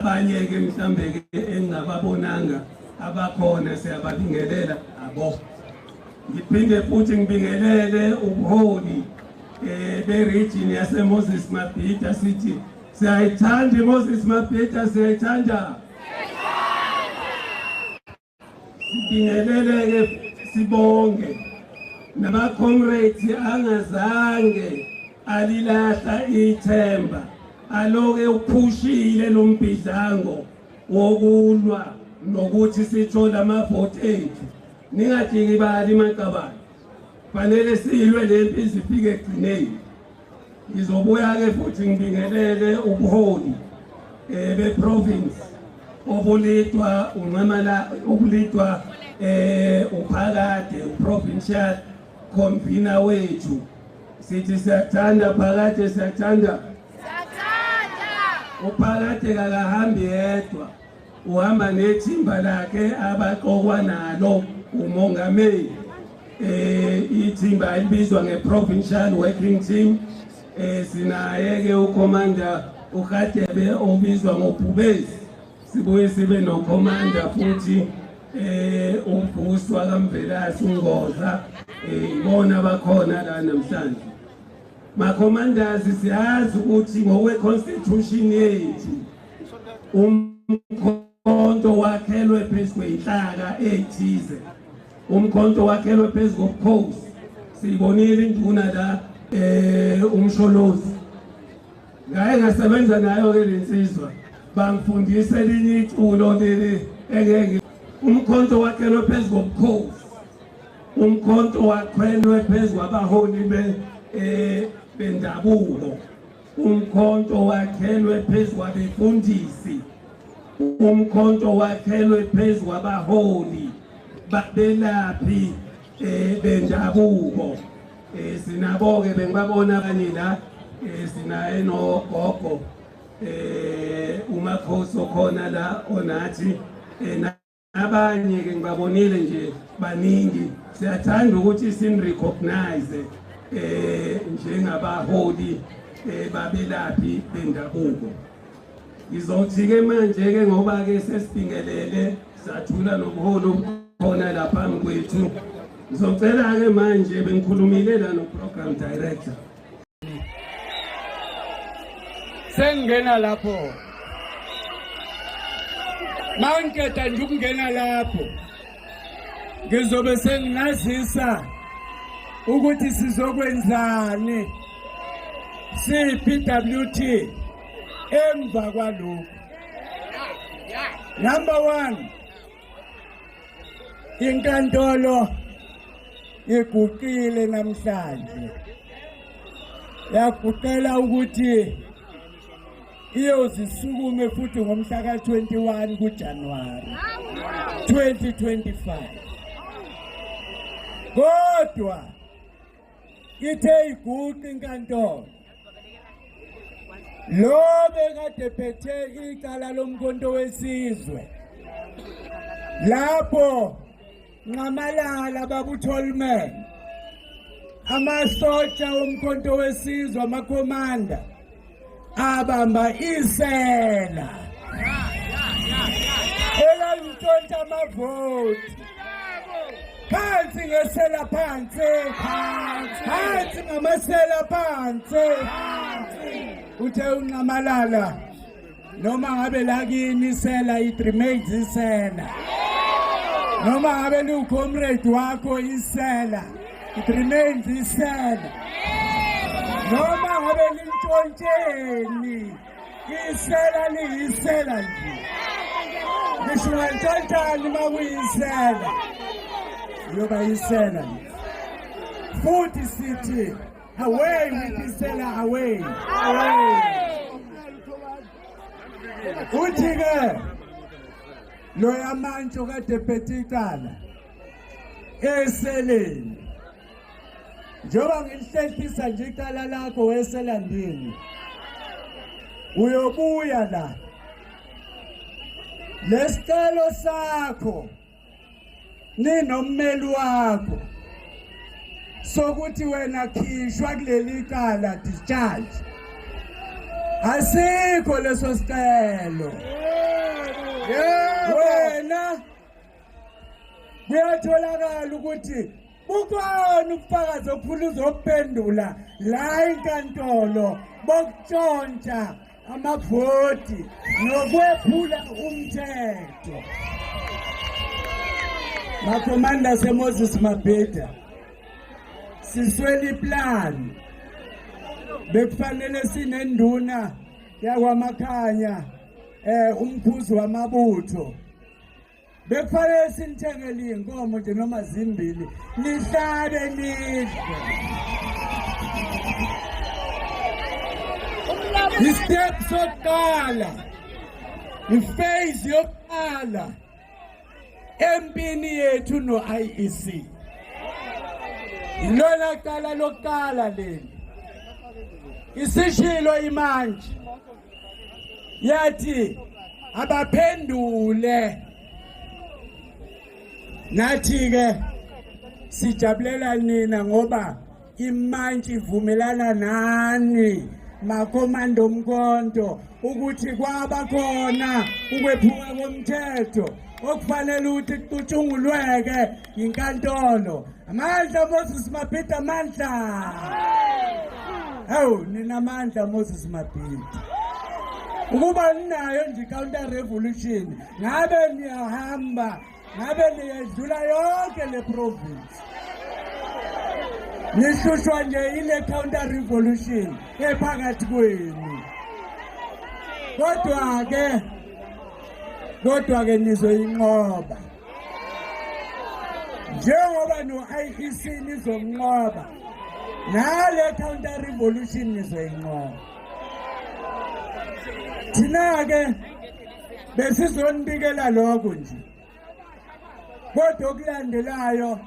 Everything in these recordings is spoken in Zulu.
Abanye-ke mhlambe-ke engingababonanga abakhona siyababingelela abo. Ngiphinde futhi ngibingelele ubuholi be-region yase-Moses Mabhida, sithi siyayithanda i-Moses Mabhida, siyayithanda. Sibingelele-ke sibonge nama-comrades angazange alilahla ithemba, aloke uphushile lo mbhidlango wokulwa nokuthi sithole amavoti ethu. Ningadingi bali maqabane, fanele silwe le mpi izifike ekugcineni. Ngizobuya-ke futhi ngibingelele ubuholi be-province obulidwa unqamala, obulidwa uPhakade, uprovincial convener wethu. Sithi siyakuthanda Phakade, siyakuthanda. UPhakade kakahambi yedwa, uhamba nethimba lakhe abaqokwa nalo umongameli, ithimba elibizwa nge-provincial working team. Sinaye ke ucommander uKhadebe obizwa ngoBhubezi, sibuye sibe nocommander futhi uVuswa kaMvelasi uNgoza. Ibona bakhona la namhlanje. Ma-commanders, siyazi ukuthi ngokwe-constitution yethu umkhonto wakhelwe phezu kwey'nhlaka ey'thize, umkhonto wakhelwe phezu kobukhosi. Siyibonile induna la, uMsholozi, ngaye ngasebenza nayo-ke le nsizwa, bangifundisa elinye iculo leli engeke. Umkhonto wakhelwe phezu kobukhosi, umkhonto wakhelwe phezu kwabaholi bendabuko, umkhonto wakhelwe phezu kwabefundisi, umkhonto wakhelwe phezu kwabaholi babelaphi bendabuko. Sinabo-ke, bengibabona abanye la, sinaye nogogo uMakhosi okhona la onathi, abanye ke ngibabonile nje baningi. Siyathanda ukuthi sin-recognize njengabaholi babelaphi bendabuko. Ngizothi ke manje ke, ngoba ke sesibingelele sathula nobuholi obukhona lapha phambi kwethu, ngizocela ke manje, bengikhulumile la no program director. Sengingena lapho, mangiqeda nje ukungena lapho, ngizobe senginazisa ukuthi sizokwenzani siyi-PWT emva kwalokhu. Number 1, inkantolo iguqile namhlanje, yaguqela ukuthi iyozisukume futhi ngomhla ka-21 kuJanuwari 2025, kodwa ithe iguqa inkantolo, lo bekade phethe icala loMkhonto weSizwe lapho Nxamalala, babuTholman, amasotsha woMkhonto weSizwe, amakhomanda abamba isela elalintshontsha amavoti. Phansi ngesela, phansi, phansi ngamasela, phansi. Uthe uNxamalala, noma ngabe lakini isela, it remains isela. Noma ngabe liwucomrade wakho isela, it remains isela. Noma ngabe lintshontsheni, isela liyisela nje. Ngisho ungantshontshani, uma kuyisela uyoba yisela nje. Futhi sithi away with isela, away, away. Uthi ke loya mantsho kade phethe icala eseleni, njengoba ngilihlehlisa nje icala lakho weselandini, uyobuya la lesicelo sakho ninommeli wakho sokuthi wena khishwa kuleli cala, discharge. Asikho leso sicelo. Wena kuyatholakala ukuthi bukhona ubufakazi obufuna uzophendula la inkantolo bokutshontsha amavoti nokwephula umthetho. Makhomanda seMoses Mabhida, siswele iplani, bekufanele sinenduna yakwaMakhanya, umkhuzi wamabutho, bekufanele sinithengele iy'nkomo nje noma zimbili, nihlabe nidle. I-step sokuqala, i-phase yokuqala empini yethu no-IEC, ilona qala lokuqala leli. Isishilo imanje yathi abaphendule, nathi ke sijabulela nina ngoba imantshi ivumelana nani makomando Mkhonto ukuthi kwaba khona ukwephuka komthetho okufanele ukuthi kucutshungulweke yinkantolo. Amandla Moses Mabhida, amandla! Hawu, ninamandla Moses Mabhida. Ukuba ninayo nje counter revolution, ngabe niyahamba, ngabe niyedlula yonke le province. Nihlushwa nje ile counter revolution ephakathi kwenu. Kodwa ke nizoyinqoba njengoba no-IEC nizonqoba, nale counter revolution nizoyinqoba. Thina-ke besizonibikela lokho nje, kodwa okulandelayo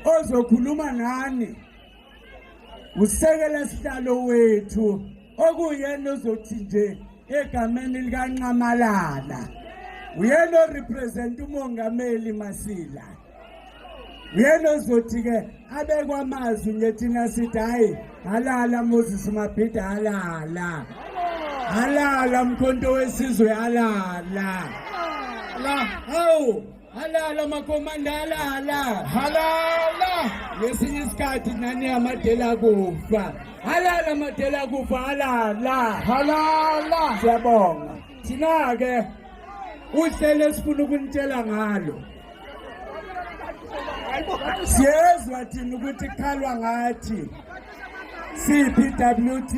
ozokhuluma nani usekela sihlalo wethu, okuyena ozothi nje egameni likaNxamalala, uyena o-represent umongameli Masila, uyena ozothi ke abekwa amazwi nje. Thina sithi hayi, halala Moses Mabhida, halala, halala Mkhonto wesizwe, halala la, hawu, halala makomanda, halala. Halala! Ngesinye isikhathi nani amadela kufa, halala madela kufa, halala. Halala! Siyabonga. Thina ke uhlelo esifuna ukunitshela ngalo, siyezwa thina ukuthi kukhalwa ngathi CPWT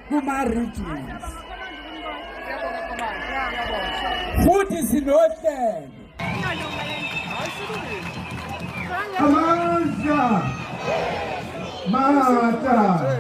kuma regions, futhi sinohlelo. Amandla! Mata!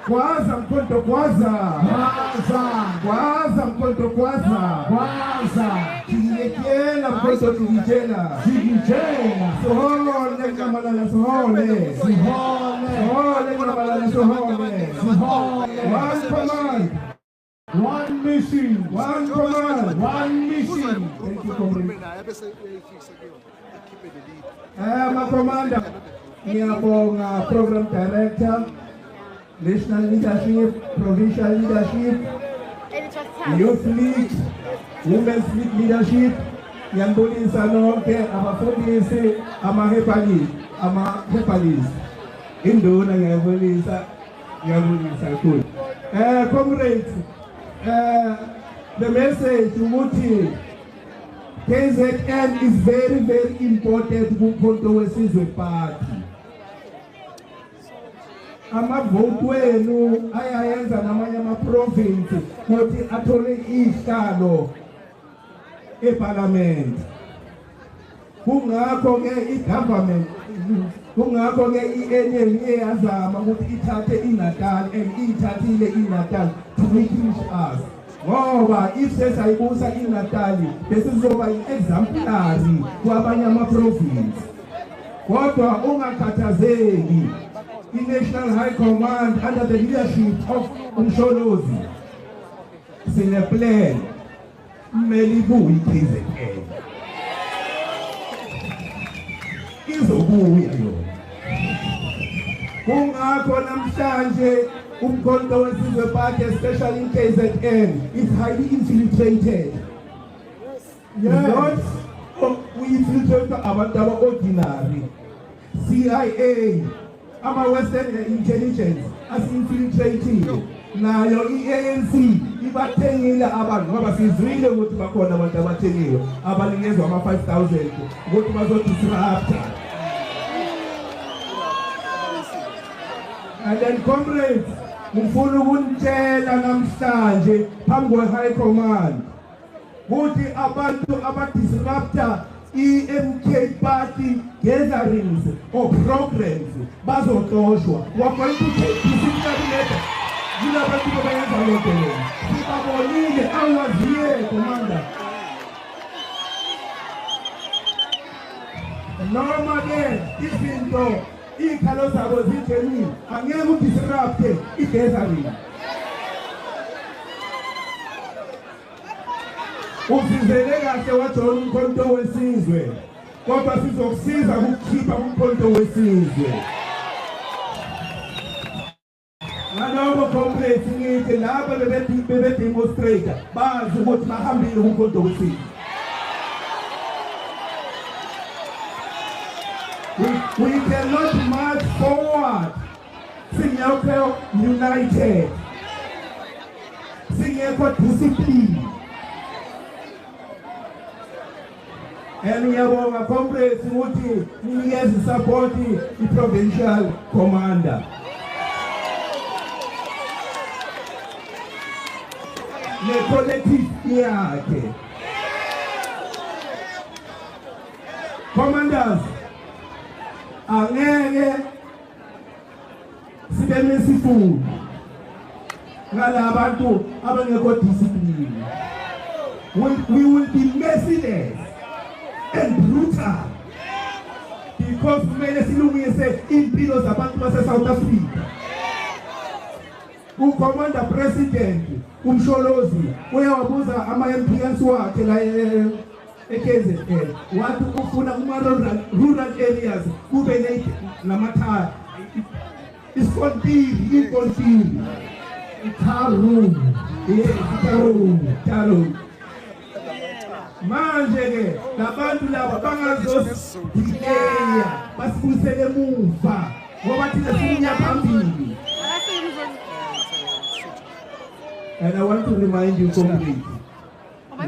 Gwaza Mkhonto, gwaza! Gwaza! Gwaza Mkhonto, gwaza! Gwaza! Jikijela Mkhonto, jikijela! Jikijela! Sihole Nxamalala, sihole! Sihole! Sihole Nxamalala, sihole! Sihole! One command! One mission! One command! One mission! Thank you, comrade. Makomanda, ngiyabonga program director, national leadership, provincial leadership, youth league, women's league leadership, ngiyanibulisa nonke, abafundisi, ama-hepalis, ama-hepalis. Induna ngiyabulisa, ngiyabulisa kakhulu. Comrades, the message ukuthi KZN is very, very important kuMkhonto weSizwe Party. Amavoti wenu ayayenza namanye ama-province ukuthi athole ihlalo eParliament. Kungakho ke i-government, kungakho ke i-NM yazama ukuthi ithathe iNatal, and iyithathile iNatal to weaken us. Ngoba if sesayibusa iNatal, besizoba i-exemplary kwabanye ama-province. Kodwa ungakhathazeki, i-National High Command under the leadership of uMsholozi sine plan, kumele ibuye i-KZN, izobuya yona. Kungakho namhlanje Umkhonto weSizwe Party, especially in KZN, is highly infiltrated. Not we-infiltrate abantu aba-ordinary. CIA, ama-Western intelligence asi-infiltrated. Nayo i-ANC ibathengile abantu, ngoba sizwile ukuthi bakhona abantu abathengiwe abanikezwa ama-5000 ukuthi bazodisrupta. And then comrades, ngifuna ukunitshela namhlanje phambi kwe-high command ukuthi abantu abadisrupta i-MK party gatherings or programs bazoxoshwa. We are going to take disciplinary measures kulabantu abayenza lento leyo. Sibabonile. I was here, commander. Noma ke izinto iy'khalo zabo zi-genuine, angeke udisrupte i-gathering. Usizele kahle wajoyina Umkhonto weSizwe, kodwa sizokusiza ukukhipha Umkhonto weSizwe. Ngaloko comrades, ngithi laba bebe-demonstrate bazi ukuthi bahambile kuMkhonto weSizwe. We cannot march forward singekho united, singekho discipline. And ngiyabonga comrades ukuthi ninikeze support i-provincial commander ne-collective yakhe. Commanders, angeke sibe nesifuni ngalabantu abangekho discipline. We will be merciless and brutal because kumele silungise impilo zabantu base-South Africa. Ucommander president uMsholozi uyawabuza ama-MPs wakhe la e-KZN, wathi ufuna kuma-rural rural areas kube namathaya, isikontiri, ikontiri. I-tar road. Yes, tar road, tar road. Manje ke labantu laba bangazosideya basibuyisele emuva, ngoba thina siya phambili. And I want to remind you, comrades,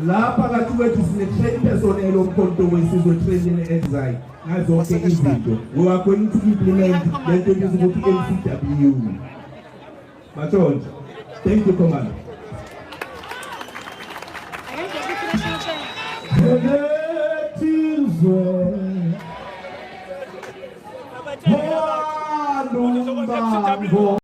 la phakathi kwethu sine-trained personnel oMkhonto weSizwe, trained in exile ngazonke izinto. We are going to implement le nto ebizwa ukuthi NCW. Matshontsho. Thank you, commander. Phethizwe Walumbango.